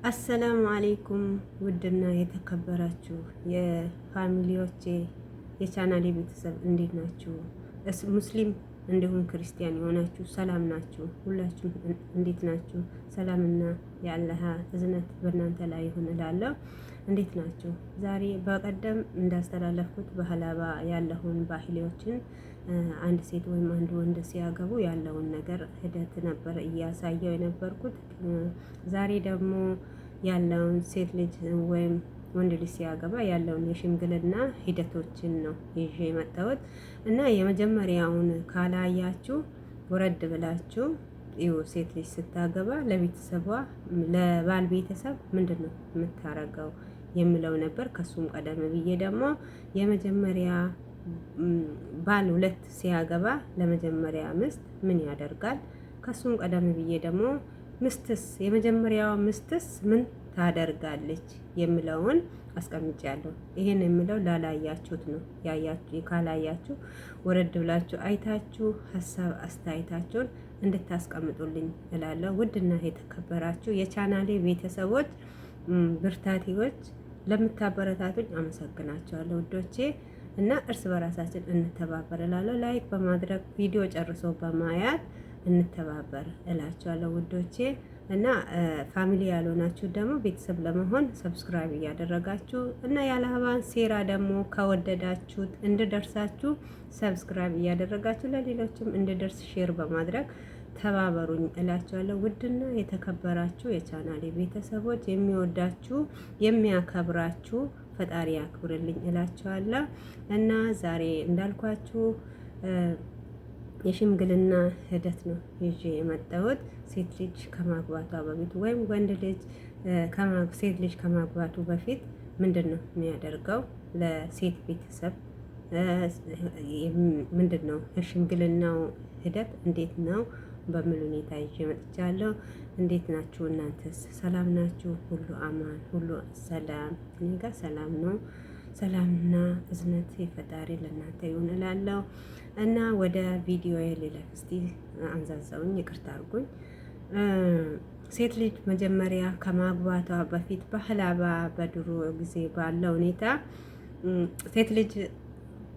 አሰላሙ አሌይኩም ውድና የተከበራችሁ የ family ዎቼ የቻናሌ ቤተሰብ እንዴት ናችሁ? ሙስሊም እንዲሁም ክርስቲያን የሆናችሁ ሰላም ናችሁ? ሁላችሁም እንዴት ናችሁ? ሰላምና የአላህ እዝነት በእናንተ ላይ ይሁን እላለሁ። እንዴት ናችሁ? ዛሬ በቀደም እንዳስተላለፍኩት በሀላባ ያለውን ባህሌዎችን አንድ ሴት ወይም አንድ ወንድ ሲያገቡ ያለውን ነገር ሂደት ነበር እያሳየው የነበርኩት። ዛሬ ደግሞ ያለውን ሴት ልጅ ወይም ወንድ ልጅ ሲያገባ ያለውን የሽምግልና ሂደቶችን ነው ይዤ የመጣሁት እና የመጀመሪያውን ካላያችሁ ወረድ ብላችሁ ይኸው ሴት ልጅ ስታገባ ለቤተሰቧ ለባል ቤተሰብ ምንድን ነው የምታረገው የሚለው ነበር። ከሱም ቀደም ብዬ ደግሞ የመጀመሪያ ባል ሁለት ሲያገባ ለመጀመሪያ ሚስት ምን ያደርጋል? ከሱም ቀደም ብዬ ደግሞ ምስትስ የመጀመሪያዋ ምስትስ ምን ታደርጋለች የሚለውን አስቀምጫለሁ። ይሄን የምለው ላላያችሁት ነው። ያያችሁ ካላያችሁ ወረድ ብላችሁ አይታችሁ ሀሳብ አስተያየታችሁን እንድታስቀምጡልኝ እላለሁ። ውድና የተከበራችሁ የቻናሌ ቤተሰቦች ብርታቴዎች ለምታበረታቱኝ አመሰግናችኋለሁ ውዶቼ። እና እርስ በራሳችን እንተባበር እላለሁ። like በማድረግ ቪዲዮ ጨርሶ በማያት እንተባበር እላችኋለሁ ውዶቼ። እና family ያልሆናችሁ ደግሞ ቤተሰብ ለመሆን subscribe እያደረጋችሁ እና የአላባን ሴራ ደግሞ ከወደዳችሁት እንድደርሳችሁ subscribe እያደረጋችሁ ለሌሎችም እንድደርስ share በማድረግ ተባበሩኝ እላችኋለሁ። ውድና የተከበራችሁ የቻናሌ ቤተሰቦች የሚወዳችሁ የሚያከብራችሁ ፈጣሪ ያክብርልኝ እላችኋለሁ። እና ዛሬ እንዳልኳችሁ የሽምግልና ሂደት ነው ይዤ የመጣሁት። ሴት ልጅ ከማግባቷ በፊት ወይም ወንድ ልጅ ሴት ልጅ ከማግባቱ በፊት ምንድን ነው የሚያደርገው ለሴት ቤተሰብ ምንድን ነው የሽምግልናው ሂደት እንዴት ነው በምን ሁኔታ ይዤ መጥቻለሁ። እንዴት ናችሁ እናንተስ? ሰላም ናችሁ? ሁሉ አማን፣ ሁሉ ሰላም። እኔ ጋር ሰላም ነው። ሰላምና እዝነት የፈጣሪ ለእናንተ ይሁን እላለሁ እና ወደ ቪዲዮ ልለፍ እስቲ። አንዛዛውኝ፣ ይቅርታ አድርጉኝ። ሴት ልጅ መጀመሪያ ከማግባቷ በፊት ባህላባ በድሮ ጊዜ ባለው ሁኔታ ሴት ልጅ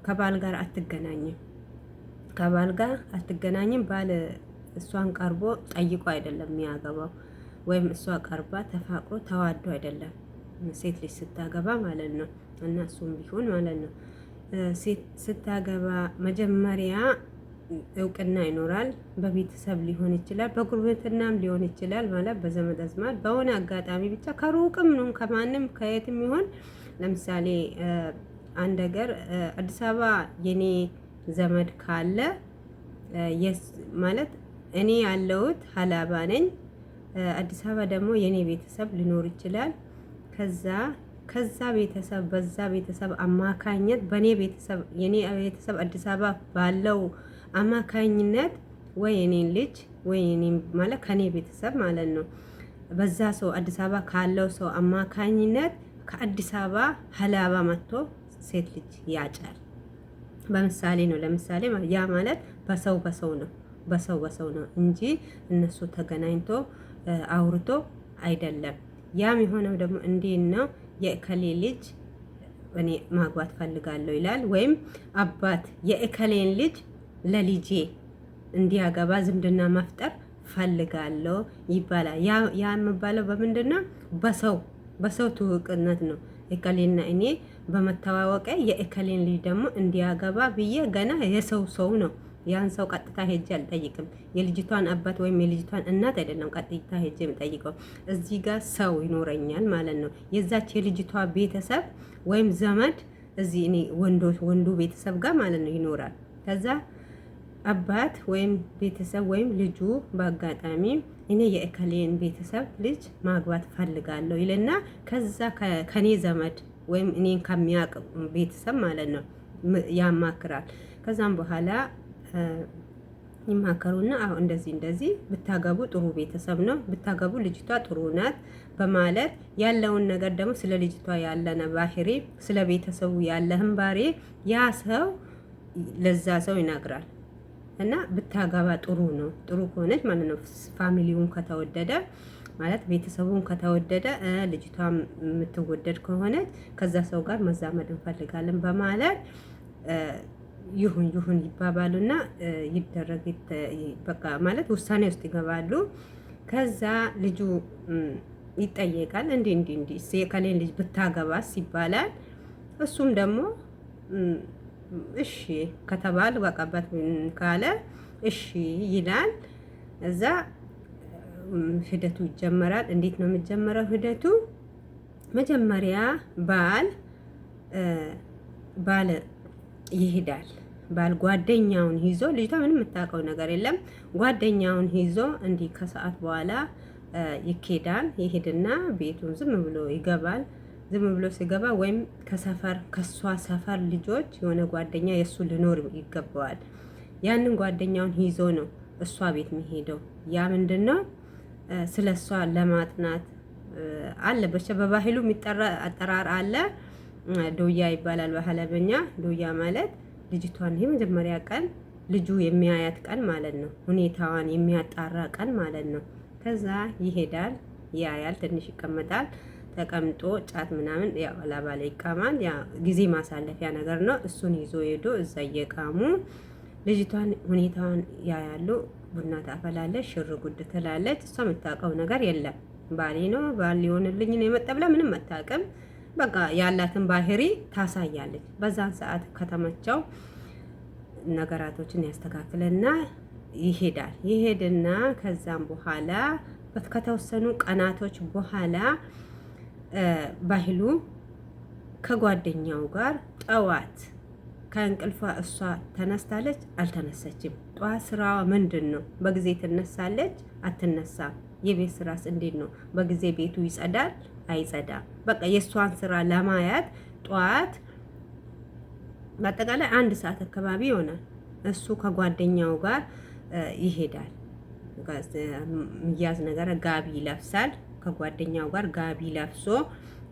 ከባል ጋር አትገናኝም። ከባል ጋር አትገናኝም። ባል እሷን ቀርቦ ጠይቆ አይደለም የሚያገባው፣ ወይም እሷ ቀርባ ተፋቅሮ ተዋዶ አይደለም ሴት ልጅ ስታገባ ማለት ነው። እና እሱም ቢሆን ማለት ነው ሴት ስታገባ መጀመሪያ እውቅና ይኖራል። በቤተሰብ ሊሆን ይችላል፣ በጉርብትናም ሊሆን ይችላል። ማለት በዘመድ አዝማድ በሆነ አጋጣሚ ብቻ ከሩቅም ነው ከማንም ከየትም ይሆን። ለምሳሌ አንድ ሀገር አዲስ አበባ የኔ ዘመድ ካለ ማለት እኔ ያለሁት ሀላባ ነኝ። አዲስ አበባ ደግሞ የኔ ቤተሰብ ሊኖር ይችላል። ከዛ ቤተሰብ በዛ ቤተሰብ አማካኝነት በኔ ቤተሰብ የኔ ቤተሰብ አዲስ አበባ ባለው አማካኝነት ወይ የኔን ልጅ ወይ የኔን ማለት ከኔ ቤተሰብ ማለት ነው በዛ ሰው አዲስ አበባ ካለው ሰው አማካኝነት ከአዲስ አበባ ሀላባ መጥቶ ሴት ልጅ ያጫል። በምሳሌ ነው። ለምሳሌ ያ ማለት በሰው በሰው ነው በሰው በሰው ነው እንጂ እነሱ ተገናኝቶ አውርቶ አይደለም። ያም የሆነው ደግሞ እንዴት ነው? የእከሌ ልጅ እኔ ማግባት ፈልጋለሁ ይላል። ወይም አባት የእከሌን ልጅ ለልጄ እንዲያገባ ዝምድና መፍጠር ፈልጋለሁ ይባላል። ያ የሚባለው በምንድን ነው? በሰው በሰው ትውቅነት ነው። እከሌና እኔ በመተዋወቀ የእከሌን ልጅ ደግሞ እንዲያገባ ብዬ ገና የሰው ሰው ነው ያን ሰው ቀጥታ ሄጄ አልጠይቅም። የልጅቷን አባት ወይም የልጅቷን እናት አይደለም ቀጥታ ሄጄ የምጠይቀው። እዚህ ጋር ሰው ይኖረኛል ማለት ነው። የዛች የልጅቷ ቤተሰብ ወይም ዘመድ እዚህ እኔ ወንዱ ቤተሰብ ጋር ማለት ነው ይኖራል። ከዛ አባት ወይም ቤተሰብ ወይም ልጁ በአጋጣሚ እኔ የእከሌን ቤተሰብ ልጅ ማግባት ፈልጋለሁ ይልና ከዛ ከኔ ዘመድ ወይም እኔን ከሚያውቅ ቤተሰብ ማለት ነው ያማክራል። ከዛም በኋላ ይማከሩና አሁ እንደዚህ እንደዚህ ብታገቡ ጥሩ ቤተሰብ ነው፣ ብታገቡ ልጅቷ ጥሩ ናት በማለት ያለውን ነገር ደግሞ ስለ ልጅቷ ያለነ ባህሪ፣ ስለ ቤተሰቡ ያለህን ባህሪ ያ ሰው ለዛ ሰው ይነግራል። እና ብታገባ ጥሩ ነው። ጥሩ ከሆነች ማለት ነው family ውን ከተወደደ፣ ማለት ቤተሰቡን ከተወደደ፣ ልጅቷም የምትወደድ ከሆነች ከዛ ሰው ጋር መዛመድ እንፈልጋለን በማለት ይሁን ይሁን ይባባሉና ይደረግ፣ በቃ ማለት ውሳኔ ውስጥ ይገባሉ። ከዛ ልጁ ይጠየቃል። እንዲህ እንዲህ እንዲህ የከሌን ልጅ ብታገባስ ይባላል። እሱም ደግሞ እሺ ከተባል በቃበት ካለ እሺ ይላል። እዛ ሂደቱ ይጀመራል። እንዴት ነው የሚጀመረው ሂደቱ? መጀመሪያ ባል ባል ይሄዳል። ባል ጓደኛውን ይዞ፣ ልጅቷ ምንም የምታውቀው ነገር የለም። ጓደኛውን ይዞ እንዲህ ከሰዓት በኋላ ይኬዳል። ይሄድና ቤቱን ዝም ብሎ ይገባል። ዝም ብሎ ሲገባ ወይም ከሰፈር፣ ከሷ ሰፈር ልጆች የሆነ ጓደኛ የእሱ ሊኖር ይገባዋል። ያንን ጓደኛውን ይዞ ነው እሷ ቤት የሚሄደው። ያ ምንድን ነው? ስለ እሷ ለማጥናት አለ። በቻ በባህሉ የሚጠራ አጠራር አለ። ዶያ ይባላል በሀለበኛ። ዶያ ማለት ልጅቷን የመጀመሪያ ቀን ልጁ የሚያያት ቀን ማለት ነው። ሁኔታዋን የሚያጣራ ቀን ማለት ነው። ከዛ ይሄዳል፣ ያያል፣ ትንሽ ይቀመጣል። ተቀምጦ ጫት ምናምን ያው ላባ ላይ ይቃማል። ያ ጊዜ ማሳለፊያ ነገር ነው። እሱን ይዞ ሄዶ እዛ እየቃሙ ልጅቷን ሁኔታዋን ያያሉ። ቡና ታፈላለች፣ ሽር ጉድ ትላለች። እሷ የምታውቀው ነገር የለም። ባሌ ነው፣ ባል ሊሆንልኝ ነው የመጣ ብላ ምንም አታውቅም። በቃ ያላትን ባህሪ ታሳያለች። በዛን ሰዓት ከተመቸው ነገራቶችን ያስተካክልና ይሄዳል። ይሄድና ከዛም በኋላ ከተወሰኑ ቀናቶች በኋላ ባህሉ ከጓደኛው ጋር ጠዋት ከእንቅልፏ እሷ ተነስታለች አልተነሳችም? ጠዋት ስራዋ ምንድን ነው? በጊዜ ትነሳለች አትነሳም? የቤት ስራስ እንዴት ነው? በጊዜ ቤቱ ይጸዳል አይጸዳም? በቃ የእሷን ስራ ለማየት ጠዋት በአጠቃላይ 1 ሰዓት አካባቢ ይሆናል። እሱ ከጓደኛው ጋር ይሄዳል። ሚያዝ ነገር ጋቢ ይለብሳል። ከጓደኛው ጋር ጋቢ ለብሶ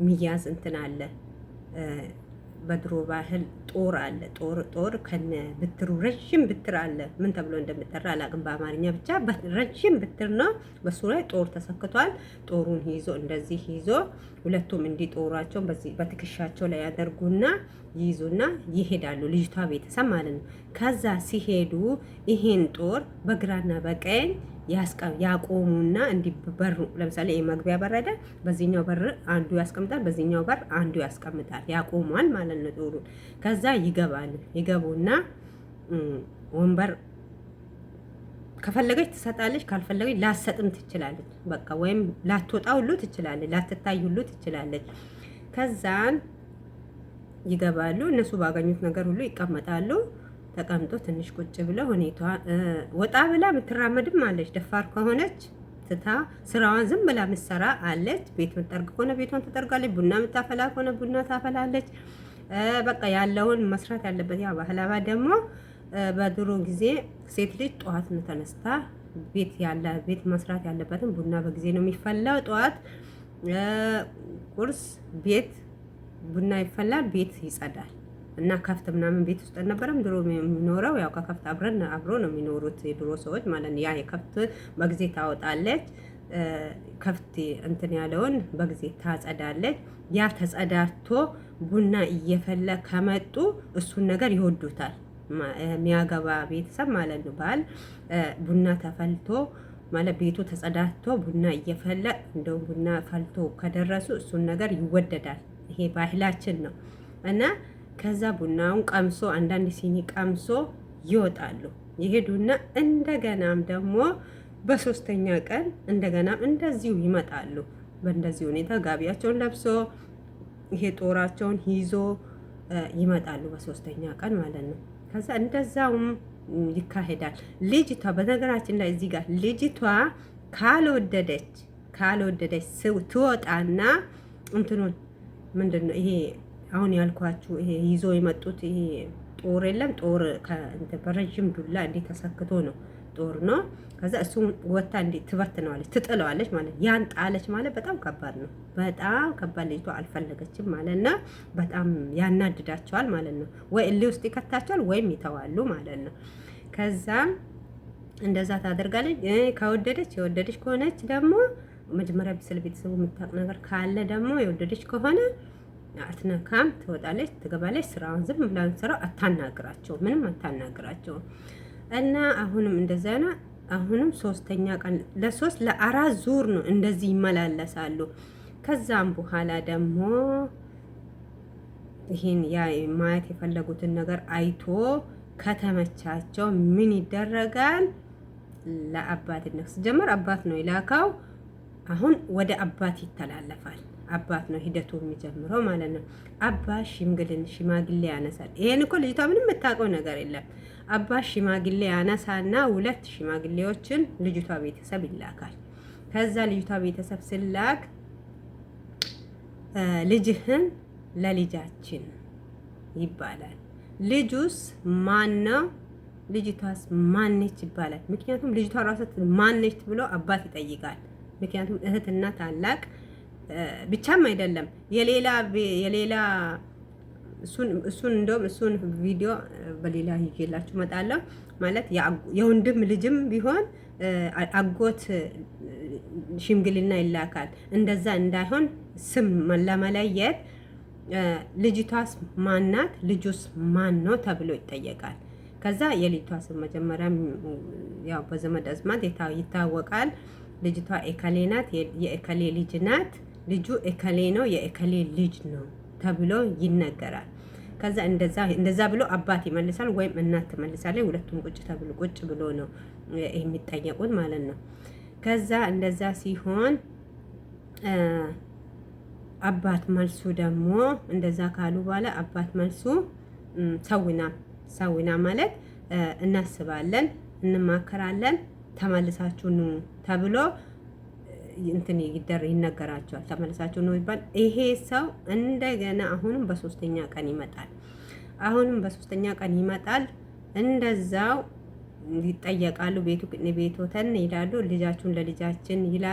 ሚያዝ እንትን አለ፣ በድሮ ባህል ጦር አለ። ጦር ከነ ብትሩ፣ ረዥም ብትር አለ። ምን ተብሎ እንደሚጠራ አላውቅም በአማርኛ፣ ብቻ ረዥም ብትር ነው። በሱ ላይ ጦር ተሰክቷል። ጦሩን ይዞ፣ እንደዚህ ይዞ፣ ሁለቱም እንዲህ ጦራቸውን በዚህ በትከሻቸው ላይ ያደርጉና ይይዙና ይሄዳሉ። ልጅቷ ቤተሰብ ማለት ነው። ከዛ ሲሄዱ ይሄን ጦር በግራና በቀኝ ያቆሙና እንዲህ በሩ፣ ለምሳሌ የመግቢያ በር አይደል? በዚህኛው በር አንዱ ያስቀምጣል፣ በዚህኛው በር አንዱ ያስቀምጣል። ያቆሟል ማለት ነው ጦሩን። ከዛ ይገባሉ። ይገቡና ወንበር ከፈለገች ትሰጣለች፣ ካልፈለገች ላትሰጥም ትችላለች። በቃ ወይም ላትወጣ ሁሉ ትችላለች፣ ላትታይ ሁሉ ትችላለች። ከዛን ይገባሉ። እነሱ ባገኙት ነገር ሁሉ ይቀመጣሉ። ተቀምጦ ትንሽ ቁጭ ብለው ሁኔታዋ ወጣ ብላ የምትራመድም አለች። ደፋር ከሆነች ትታ ስራዋን ዝም ብላ ምሰራ አለች። ቤት የምትጠርግ ከሆነ ቤቷን ትጠርጋለች። ቡና የምታፈላ ከሆነ ቡና ታፈላለች። በቃ ያለውን መስራት ያለበት። ያ ባህላባ ደግሞ በድሮ ጊዜ ሴት ልጅ ጠዋት ነው ተነስታ ቤት ያለ ቤት መስራት ያለበትን፣ ቡና በጊዜ ነው የሚፈላው። ጠዋት ቁርስ ቤት ቡና ይፈላል፣ ቤት ይጸዳል። እና ከፍት ምናምን ቤት ውስጥ አልነበረም ድሮ የሚኖረው። ያው ከከፍት አብረን አብሮ ነው የሚኖሩት የድሮ ሰዎች ማለት ነው። ያ የከፍት በጊዜ ታወጣለች። ከፍት እንትን ያለውን በጊዜ ታጸዳለች። ያ ተጸዳቶ ቡና እየፈላ ከመጡ እሱን ነገር ይወዱታል። የሚያገባ ቤተሰብ ማለት ነው። ባል ቡና ተፈልቶ፣ ማለት ቤቱ ተጸዳቶ ቡና እየፈላ፣ እንደውም ቡና ፈልቶ ከደረሱ እሱን ነገር ይወደዳል። ይሄ ባህላችን ነው። እና ከዛ ቡናውን ቀምሶ፣ አንዳንድ ሲኒ ቀምሶ ይወጣሉ። ይሄዱና እንደገናም ደግሞ በሶስተኛ ቀን እንደገናም እንደዚሁ ይመጣሉ። በእንደዚህ ሁኔታ ጋቢያቸውን ለብሶ ይሄ ጦራቸውን ይዞ ይመጣሉ። በሶስተኛ ቀን ማለት ነው። ከዛ እንደዛውም ይካሄዳል። ልጅቷ፣ በነገራችን ላይ እዚህ ጋር ልጅቷ ካልወደደች ትወጣና እንትኑን፣ ምንድን ነው ይሄ አሁን ያልኳችሁ፣ ይሄ ይዞ የመጡት ይሄ ጦር የለም፣ ጦር በረዥም ዱላ እንዲህ ተሰክቶ ነው፣ ጦር ነው። ከዛ እሱ ወታ እንዲህ ትበትነዋለች፣ ትጥለዋለች ማለት፣ ያን ጣለች ማለት በጣም ከባድ ነው። በጣም ከባድ፣ ልጅቷ አልፈለገችም ማለት ነው። በጣም ያናድዳቸዋል ማለት ነው። ወይ እልህ ውስጥ ይከታቸዋል ወይም ይተዋሉ ማለት ነው። ከዛም እንደዛ ታደርጋለች። ከወደደች የወደደች ከሆነች ደግሞ መጀመሪያ ስለ ቤተሰቡ የምታውቅ ነገር ካለ ደግሞ የወደደች ከሆነ አትነካም፣ ትወጣለች፣ ትገባለች። ስራውን ዝም ብላ ስራው አታናግራቸው፣ ምንም አታናግራቸው። እና አሁንም እንደዛ ነው። አሁንም ሶስተኛ ቀን ለሶስት ለአራት ዙር ነው እንደዚህ ይመላለሳሉ። ከዛም በኋላ ደግሞ ይህን ያ ማየት የፈለጉትን ነገር አይቶ ከተመቻቸው ምን ይደረጋል? ለአባትነት ሲጀመር አባት ነው የላካው። አሁን ወደ አባት ይተላለፋል። አባት ነው ሂደቱ የሚጀምረው ማለት ነው። አባት ሽምግልን ሽማግሌ ያነሳል። ይሄን እኮ ልጅቷ ምንም የምታውቀው ነገር የለም። አባት ሽማግሌ ያነሳና ሁለት ሽማግሌዎችን ልጅቷ ቤተሰብ ይላካል። ከዛ ልጅቷ ቤተሰብ ስላክ ልጅህን ለልጃችን ይባላል። ልጁስ ማን ነው? ልጅቷስ ማነች ይባላል። ምክንያቱም ልጅቷ ራሷ ማነች ብሎ አባት ይጠይቃል። ምክንያቱም እህትና ታላቅ ብቻም አይደለም የሌላ የሌላ እሱን እንደውም እሱን ቪዲዮ በሌላ ይዤላችሁ እመጣለሁ። ማለት የወንድም ልጅም ቢሆን አጎት ሽምግልና ይላካል። እንደዛ እንዳይሆን ስም ለመለየት ልጅቷስ ማናት ልጁስ ማን ነው ተብሎ ይጠየቃል። ከዛ የልጅቷ ስም መጀመሪያ ያው በዘመድ አዝማድ ይታወቃል። ልጅቷ ኤከሌ ናት፣ የኤከሌ ልጅ ናት፣ ልጁ ኤከሌ ነው፣ የኤከሌ ልጅ ነው ተብሎ ይነገራል። ከዛ እንደዛ ብሎ አባት ይመልሳል ወይም እናት ትመልሳለች። ሁለቱም ቁጭ ተብሎ ቁጭ ብሎ ነው የሚጠየቁት ማለት ነው። ከዛ እንደዛ ሲሆን አባት መልሱ ደግሞ እንደዛ ካሉ በኋላ አባት መልሱ ሰውና ሰውና ማለት እናስባለን፣ እንማከራለን፣ ተመልሳችሁ ኑ ተብሎ እንትን ይደር ይነገራቸዋል። ተመልሳችሁ ኑ ይባል። ይሄ ሰው እንደገና አሁንም በሶስተኛ ቀን ይመጣል። አሁንም በሶስተኛ ቀን ይመጣል። እንደዛው ይጠየቃሉ። ቤቱ ቤቶተን ይላሉ። ልጃችሁን ለልጃችን ይላሉ።